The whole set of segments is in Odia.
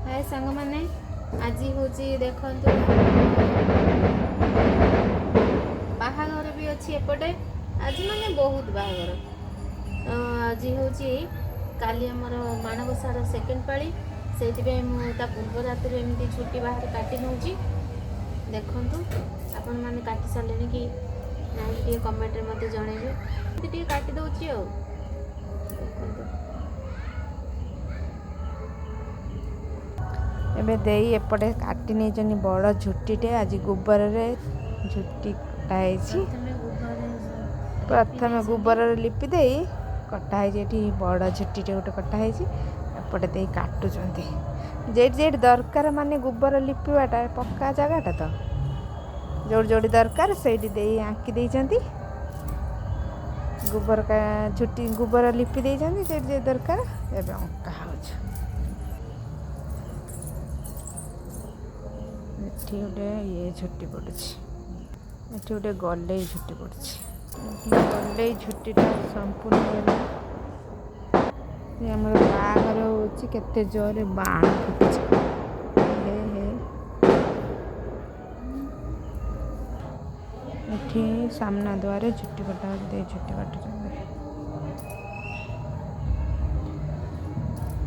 ହାଏ ସାଙ୍ଗମାନେ, ଆଜି ହେଉଛି ଦେଖନ୍ତୁ ବାହାଘର ବି ଅଛି ଏପଟେ। ଆଜି ମାନେ ବହୁତ ବାହାଘର। ଆଜି ହେଉଛି କାଲି ଆମର ମାଣବସାର ସେକେଣ୍ଡ ପାଳି, ସେଇଥିପାଇଁ ମୁଁ ତା ପୂର୍ବ ରାତିରୁ ଏମିତି ଛୁଟି ବାହାରେ କାଟି ନେଉଛି। ଦେଖନ୍ତୁ ଆପଣମାନେ କାଟି ସାରିଲେଣି କି ନାହିଁ, ଟିକେ କମେଣ୍ଟରେ ମୋତେ ଜଣେଇବେ। ଏମିତି ଟିକେ କାଟି ଦେଉଛି ଆଉ ଦେଖନ୍ତୁ। ଏବେ ଦେଇ ଏପଟେ କାଟି ନେଇଛନ୍ତି ବଡ଼ ଝୁଟିଟେ। ଆଜି ଗୋବରରେ ଝୁଟି କଟା ହେଇଛି। ପ୍ରଥମେ ଗୋବରରେ ପ୍ରଥମେ ଗୋବରରେ ଲିପି ଦେଇ କଟା ହେଇଛି। ଏଠି ବଡ଼ ଝୁଟିଟେ ଗୋଟେ କଟା ହେଇଛି। ଏପଟେ ଦେଇ କାଟୁଛନ୍ତି ଯେଇଠି ଯେଇଠି ଦରକାର, ମାନେ ଗୋବର ଲିପିବାଟା ପକ୍କା ଜାଗାଟା ତ ଯୋଉଠି ଯୋଉଠି ଦରକାର ସେଇଠି ଦେଇ ଆଙ୍କି ଦେଇଛନ୍ତି। ଗୋବର ଝୁଟି ଗୋବର ଲିପି ଦେଇଛନ୍ତି ସେଇଠି ଯେଇଠି ଦରକାର। ଏବେ ଅଙ୍କା ହେଉଛି। ଏଠି ଗୋଟେ ଇଏ ଝୁଟି ପଡ଼ୁଛି, ଏଠି ଗୋଟେ ଗଲେଇ ଝୁଟି ପଡ଼ୁଛି। ଏଠି ଗଲେଇ ଝୁଟିଟା ସମ୍ପୂର୍ଣ୍ଣ ହେଲା। ଆମର ବାହାଘର ହେଉଛି, କେତେ ଜୋରରେ ବାଣ ଫୁଟୁଛି। ହେ ହେ, ଏଠି ସାମ୍ନା ଦୁଆରେ ଝୁଟି କଟା ହେଉଛି, ଦେଇ ଝୁଟି କାଟୁଛନ୍ତି।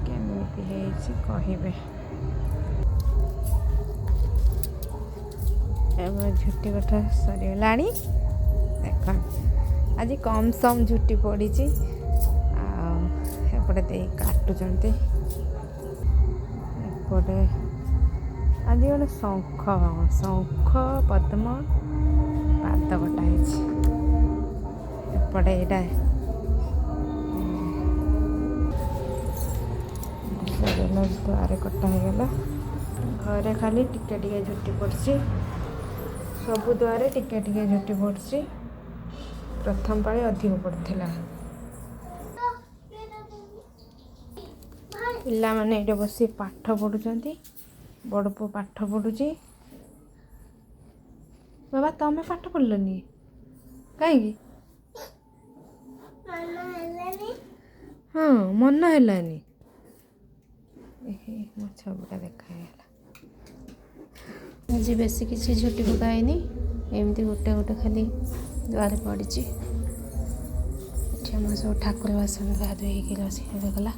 କେମିତି ହେଇଛି କହିବେ। ଏବେ ଝୁଟି କଟା ସରିଗଲାଣି। ଦେଖ ଆଜି କମ୍ ସମ୍ ଝୁଟି ପଡ଼ିଛି। ଆଉ ଏପଟେ ଦେଇ କାଟୁଛନ୍ତି। ଏପଟେ ଆଜି ଗୋଟେ ଶଙ୍ଖ ଶଙ୍ଖ ପଦ୍ମ ପାଦ କଟା ହେଇଛି। ଏପଟେ ଏଇଟା ସରିଗଲା, ଦୁଆରେ କଟା ହେଇଗଲା। ଘରେ ଖାଲି ଟିକେ ଟିକେ ଝୁଟି ପଡ଼ିଛି, ସବୁ ଦୁଆରେ ଟିକେ ଟିକେ ଝୁଟି ପଡ଼ିଛି। ପ୍ରଥମ ପାଳି ଅଧିକ ପଡ଼ିଥିଲା। ପିଲାମାନେ ଏଇଠି ବସି ପାଠ ପଢ଼ୁଛନ୍ତି। ବଡ଼ ପୁଅ ପାଠ ପଢ଼ୁଛି। ବାବା ତମେ ପାଠ ପଢ଼ିଲନି କାହିଁକି? ହଁ, ମନ ହେଲାନି। ମୋ ଛବିଟା ଦେଖା ହେଇଗଲା। ଆଜି ବେଶୀ କିଛି ଝୁଟି ପକାଇନି, ଏମିତି ଗୋଟେ ଗୋଟେ ଖାଲି ଦୁଆରେ ପଡ଼ିଛି। ଏଠି ଆମର ସବୁ ଠାକୁର ବାସନ ଧୁଆ ଧୁଇ ହେଇକି ରୋଷେଇ ଗଲା।